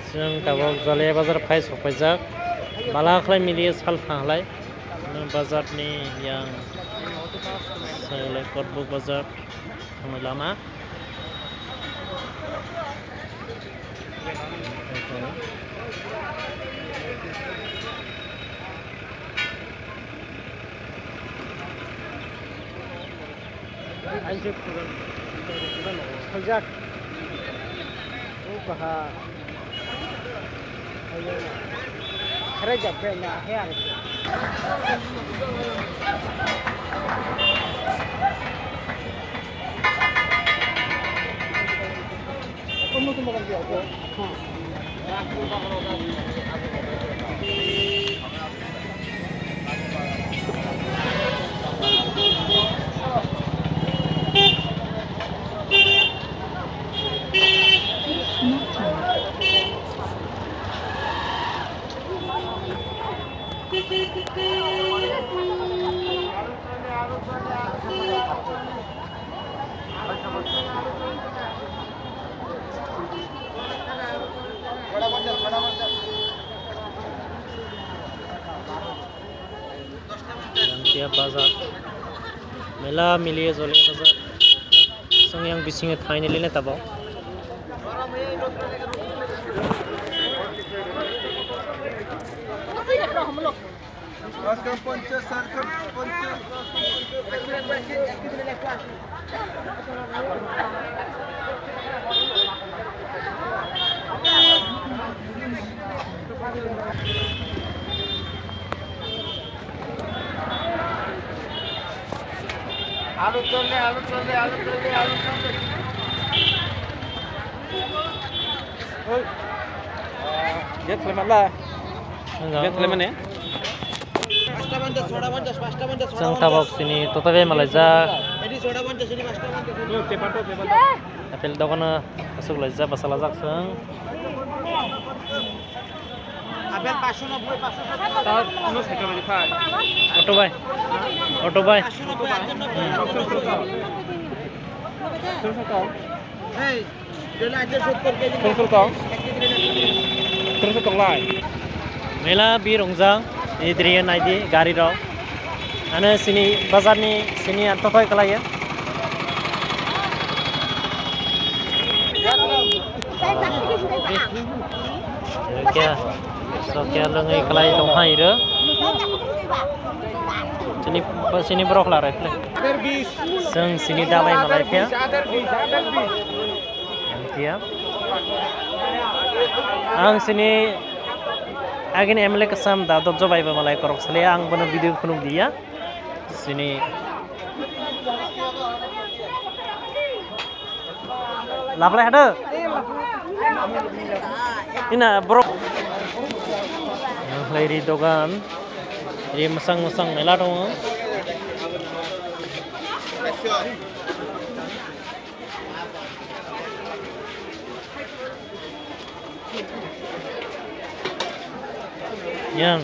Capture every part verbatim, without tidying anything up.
Chwng tabuk Joliya bazar phai sokpaijak. Bala khlai mili sal thanglai. Bazar ni yang sale Kotbuk bazar thangwi lama. Aisuk puran, puran, puran, puran, puran. O kaha. Ayo na. Khare jabbe na, he ar. Jangtia bazar. Mela mili Joliya bazar. Chwng yang bisingo thainwi lina tabuk. Alu chole, alu chole, alu chole, alu chole. Oi. Get khlai mala. Get khlai mane. Chwng tabuk sini tota bai malaijak. Apple dogano aswk laijak, bwsa lajak chwng. Auto bai. Auto bai. Hmm. Song song tong. Song song tong lai. Mela bir wngjak, idriya naidi gari rok. Ano sini bazar ni sini ang tothoi kalaiya. Kya, so kya lwngwi kalai tong hai ro. Sini, sini borok la rai phle. Chwng sini dabai malai khe. Ang tia. Ang sini agini M L A kwcham da Dodjo bai ba malai korok sale ang bono video phunuk diya. Sini. Laplai hado. Ina borok. Yang khlai ri dogan. Ri masang masang mela tongo. Yang.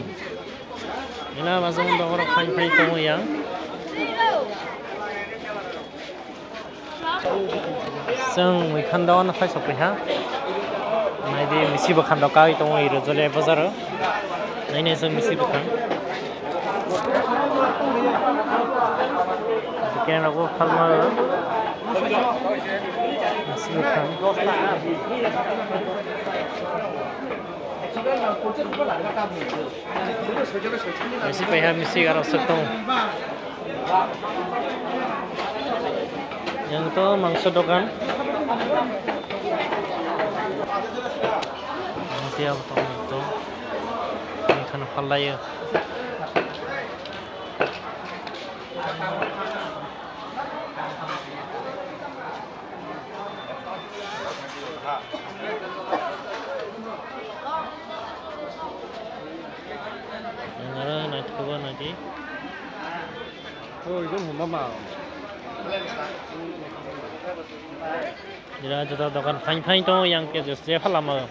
Mela masang borok phai phai tongo yang. Chwng mui khanda o phai sokpaiha. Naidi misi bwkhando kawi tongo iro Joliya bazaro. Nainai chwng misi bwkhang. Kenrokbo phalma o. Misi bwkhang. Misi paiha misi aro sotong. Yang to mangso dogan. Yang to, yang to. Yang khana phalai. Ang aro naithogo naidi. Oh, ijon huma ma. Jira juda dogan phain phain tongo yang ke je phalama.